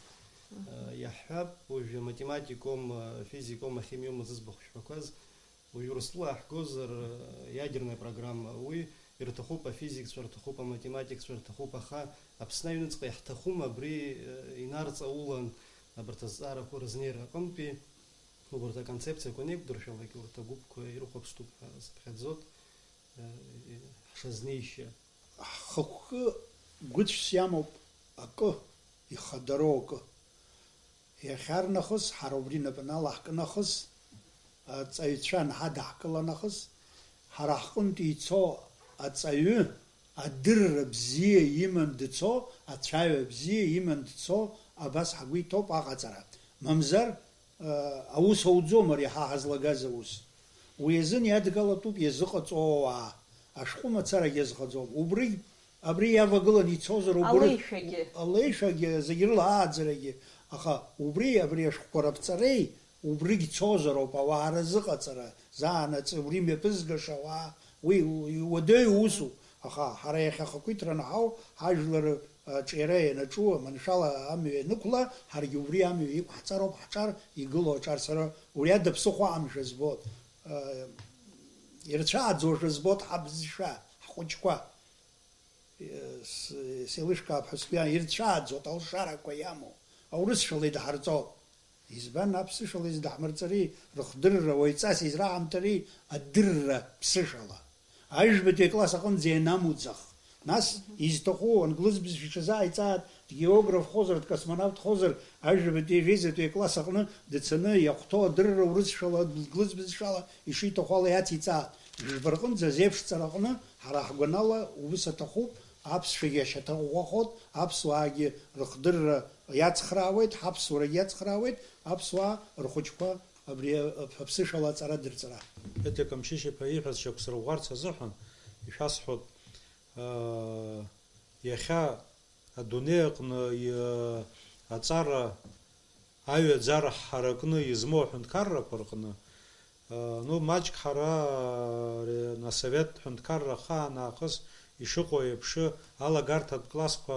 Мгм. Иаҳҳәап, уажәы математиком, физиком, ахимиом зыӡбахә шәҳәақәаз, уажә Урыстәыла ааҳгозар, ядерная программа, уи ирҭахуп афизикцәа, рҭахуп аматематикцәа, рҭахуп, аха Аԥсны аҩныҵҟа иаҳҭахума абри, инарҵаулан абарҭ азҵаарақәа рызнеира аҟынтәи, убарҭ аконцепциақәа анеиқәдыршәалак, урҭ агәыԥқәа ирыхәаԥштәуп ҳәа сыԥхьаӡоит, ҳшазнеишьа. Ҳхықәкы гәыцәс иамоуп акы, ихадароу акы. Иахьарнахыс, ҳара убри напы налаҳкы нахыс, аҵаҩцәа анҳадаҳкыла нахыс, ҳара ҳҟынтә ицо аҵаҩы адырра бзиа иман дцо, ацәаҩа бзиа иман дцо, абас ҳгәы иҭоуп аҟаҵара. Мамзар, аус ауӡом ари ҳа ҳазлагаз аус. Уи азын иадгалатәуп иазыҟаҵоу ауаа. Ашәҟәы мацарагьы азхаӡом. Убригь, абри иавагыланы ицозар, убри Алеишәагьы. Алеишәагьы, зегь рыла ааӡарагьы. Аха убри, абри ашәҟәқәа раԥҵареи, убригь цозароуп ауаа рызыҟаҵара, заанаҵы убри мҩаԥызгаша ауаа, уи уадаҩу усуп. Аха ҳара иахьа ахақәиҭра анҳау, ҳажәлар аҿиара ианаҿу, аманшәала амҩа ианықәла, ҳаргьы убри амҩа иқәҳҵароуп ҳҿар, игылоу аҿар. Сара ури ада ԥсыхәа амшәа збоит. Ирцәааӡошәа збоит ҳабызшәа, ҳхәыҷқәа. С-, сеилышәкаап ҳәа сгәы иаан, ирцәааӡоит алшарақәа иамоу, аурысшәала идҳарҵоит. Избан аԥсышәала издаҳмырҵари, рыхдырра, уаҩҵас израҳамҭари, адырра ԥсышәала? Ажәбатәи акласс аҟынӡа ианамуӡах. Нас, изҭаху, англыз бызшәа иҽазааиҵааит, дгеографхозар, дкосмонавтхозар, ажәабатәи, жәеизатәи акласс аҟны дцаны иахәҭоу адырра урысшәала, англыз бызшәала ишиҭаху ала иациҵааит. Жәба рҟынӡа азеиԥшҵара аҟны, ҳара ҳгәанала, ус аҭахуп, аԥсшәагьы ашьаҭа ӷәӷәахоит, аԥсуаагьы рыхдырра иацхраауеит, ҳаԥсуарагьы иацхраауеит, аԥсуаа рхәыҷқәа абри аԥсышәала аҵара дырҵара. Петр Камшьышь-иԥа ииҳәаз шьақәсырӷәӷәарц азыҳәан, ишәасҳәоит, аа, иахьа адунеи аҟны, иа-, аҵара аҩаӡара ҳаракны измоу аҳәынҭқаррақәа рҟны, а, ну, маҷк ҳара, а, ре-, асовет ҳәынҭқарра ахаан аахыс ишыҟоу еиԥш, алагарҭатә классқәа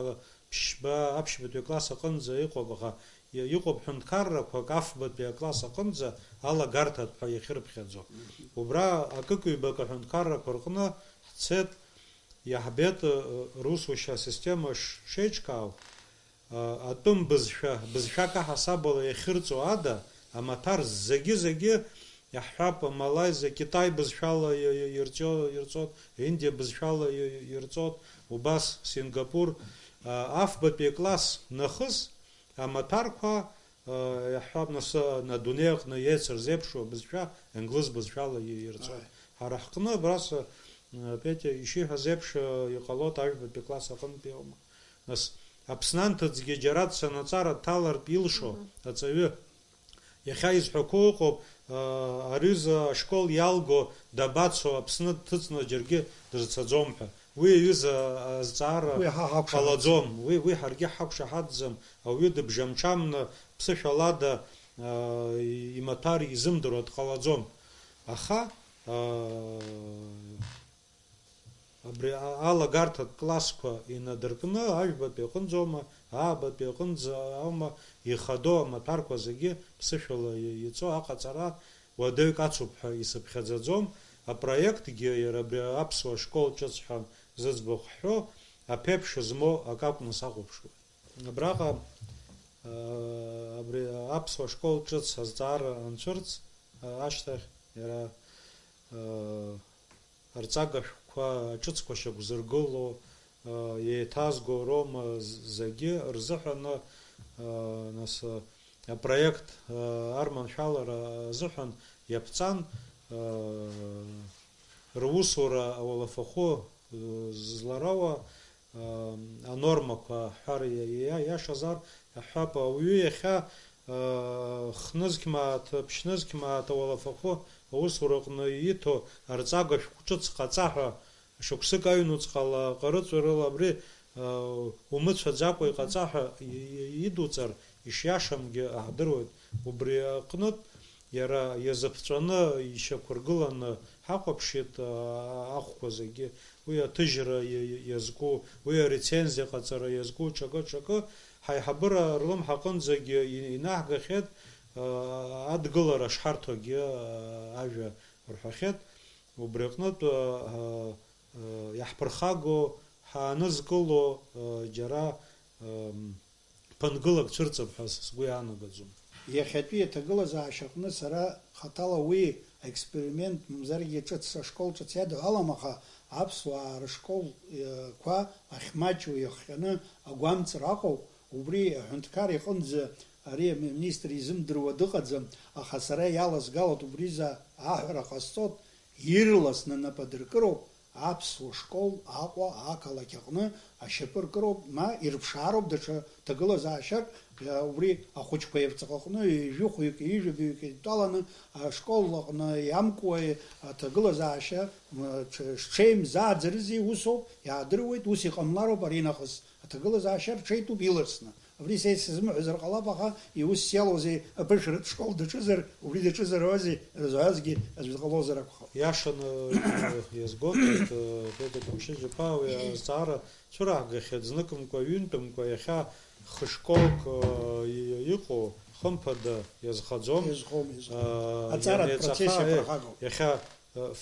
ԥшьба, аԥшьбатәи акласс аҟынӡа иҟоуп, аха и-, иҟоуп ҳәынҭқаррақәак афбатәи акласс аҟынӡа алагарҭатә ҳәа иахьырԥхьаӡо. Убра акык-ҩбак аҳәынҭқаррақәа рҟны ҳцеит, иаҳбеит, ы, русушьа асистема ш-, шеиҿкаау, ы, атәым бызшәа, бызшәак аҳасабала иахьырҵо ада, амаҭәар зегьы-зегьы, иаҳҳәап, Малаизиа, Китай бызшәала и-, и-, ирҵо-, ирҵот, Индиа бызшәала и-, и-, ирҵот, убас Сингапур, ы, афбатәи акласс нахыс амаҭәарқәа, ы, иаҳҳәап, нас, ы, адунеи аҟны еицырзеиԥшу абызшәа, англыз бызшәала и-, ирҵоит. Ааи. Ҳара ҳҟны абра са, ы, Петиа ишиҳәаз еиԥш, ы, иҟалоит, ажәбатәи акласс аҟынтәи аума. Нас, Аԥсны анҭыҵгьы џьара дцаны аҵара дҭалартә илшо Мгм. аҵаҩы. Иахьа изҳәақәо ыҟоуп, ы, аҩыза ашкол иалго дабацо, Аԥсны дҭыҵны џьаргьы дызцаӡом ҳәа. Уи аҩыза азҵаара Уи ҳа ҳақәшаҳаҭӡам. ҟалаӡом. Уи, уи ҳаргьы ҳақәшаҳаҭӡам. Ауаҩы дыбжьамҽамны, ԥсышәалада, ы, имаҭәар изымдыруа дҟалаӡом. Аха, ы, абри а-, алагарҭатә классқәа инадыркны, ажәбатәи аҟынӡоума, аабатәи аҟынӡа аума ихадоу амаҭәарқәа зегьы ԥсышәала и-, иҵо аҟаҵара уадаҩк ацуп ҳәа исыԥхьаӡаӡом. Апроектгьы иара абри аԥсуа школ ҿыц ҳәа зыӡбахә ҳҳәо аԥеиԥш змоу акы акәны сахәаԥшуеит. Абраҟа, а, абри аԥсуа школ ҿыц азҵаара анцәырҵ, а, ашьҭахь иара, а, арҵага шәҟәқәа ҿыцқәа шьақәзыргыло, а, еиҭазго роума з-, зегьы рзыҳәаны, а, нас, а, апроект, а, арманшәалара азыҳәан иаԥҵан, а, русура ауалафахәы, э, зларауа, э, анормақәа ҳәар иа-, иа-, иашазар, иаҳҳәап, ауаҩы иахьа, э, хнызқь мааҭ, ԥшьнызқь мааҭ ауалафахәы аусураҟны ииҭо арҵага шәҟәҿыц ҟаҵа ҳәа, шықәсык аҩнуҵҟала ҟарыҵәарыла абри, э, умыцәаӡакәа иҟаҵа ҳәа и-, и-, идуҵар, ишиашамгьы аҳдыруеит. Убри аҟнытә, иара иазыԥҵәаны ишьақәыргыланы ҳахәаԥшит, а, ахәқәа зегьы, уи аҭыжьра иа-, иа-, иазку, уи арецензиа ҟаҵара иазку, ҽакы, ҽакы, ҳаиҳабыра рлымҳа аҟынӡагьы и-, инаҳгахьеит, а, адгылара шҳарҭогьы, а, ажәа рҳәахьеит. Убри аҟнытә, а, а, а, иаҳԥырхаго, ҳаанызкыло, а, џьара, ам, ԥынгылак цәырҵып ҳәа сгәы иаанагаӡом. Иахьатәи аҭагылазаашьаҟны сара хаҭала уи аексперимент, мамзаргьы ҿыц, ашкол ҿыц иадҳәалам, аха аԥсуаа рышколқәа ахьмаҷу иахҟьаны агәамҵра аҟоуп, убри аҳәынҭқар иҟынӡа ари аминистр изымдыруа дыҟаӡам, аха сара иалазгалоит, убризы аҳәара ҟасҵоит, ирласны нап адыркыроуп, аԥсуа школ Аҟәа ақалақь аҟны ашьапы ркыроуп, ма ирыԥшаароуп даҽа ҭагылазаашьак, убри ахәыҷқәа ирҵаҟаҟны ҩажәи хәҩык, ҩажәи жәаҩык еидтәаланы ашкол аҟны иамкуа аҭагылазаашьа, м, ҽ-, шҽеимзааӡарызи усоуп, иаадыруеит, ус иҟамлароуп аринахыс аҭагылазаашьа рҽеитәуп иласны. Абри са исзымҳәозар ҟалап, аха иус иалоузеи, аԥышәаратә школ даҿызар, убри даҿызаруазеи, рызҳәазгьы аӡә дҟалозар акәхап. Иашаны, э, иазгәоуҭеит, э, Петр Ҟамшьыжь-иԥа, уи азҵаара цәыраагахьеит зныкымкәа, ҩынтәымкәа, иахьа хышколк, э, и-, иҟоу, хымԥада, иазхаӡом. Иазхом, иазхом. Э, Аҵаратә ианеиҵаха, процесс э, иаԥырхагоуп. Иахьа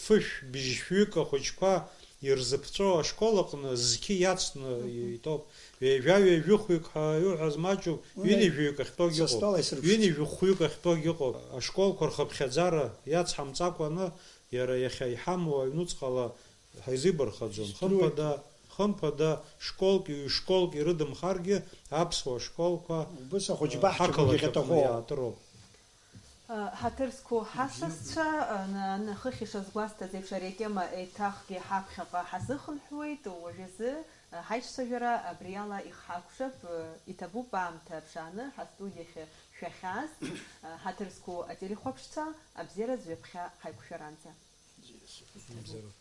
Фышә, быжьшәҩык ахәыҷқәа ирзыԥҵәо ашкол аҟны зқьы иацны Мгм. итәоуп. Ҩажәа-ҩажәихәҩык ҳәа иуҳәаз маҷуп, Уи ҩынҩажәаҩык ахьтәоугьы ыҟоуп. Сасҭала исрыԥшӡоуп. Ҩынҩажәихәҩык ахьтәоугьы ыҟоуп. Ашколқәа рхыԥхьаӡара иацҳамҵакәаны, иара иахьа иҳамоу аҩнуҵҟала ҳаизибархаӡом. Исдыруеит. Хымԥада, хымԥада, школк, ҩ-школк ирыдымхаргьы, аԥсуа школқәа, Убыс ахәыҷ э, баҳчақәагьы ҳақалақь аҟны иаатыроуп. Ҳаҭыр зқәу ҳасасцәа, на-, нахыхь ишазгәасҭаз еиԥш, ари атема еиҭахгьы ҳаԥхьаҟа ҳазыхынҳәуеит. Уажәазы, ҳаиҿцәажәара абриала ихҳакәшап, иҭабуп аамҭа ԥшааны ҳастудиахьы шәахьааз. Ҳаҭыр зқәу ателехәаԥшцәа, абзиараз ҩаԥхьа ҳаиқәшәаранӡа. Абзиараз.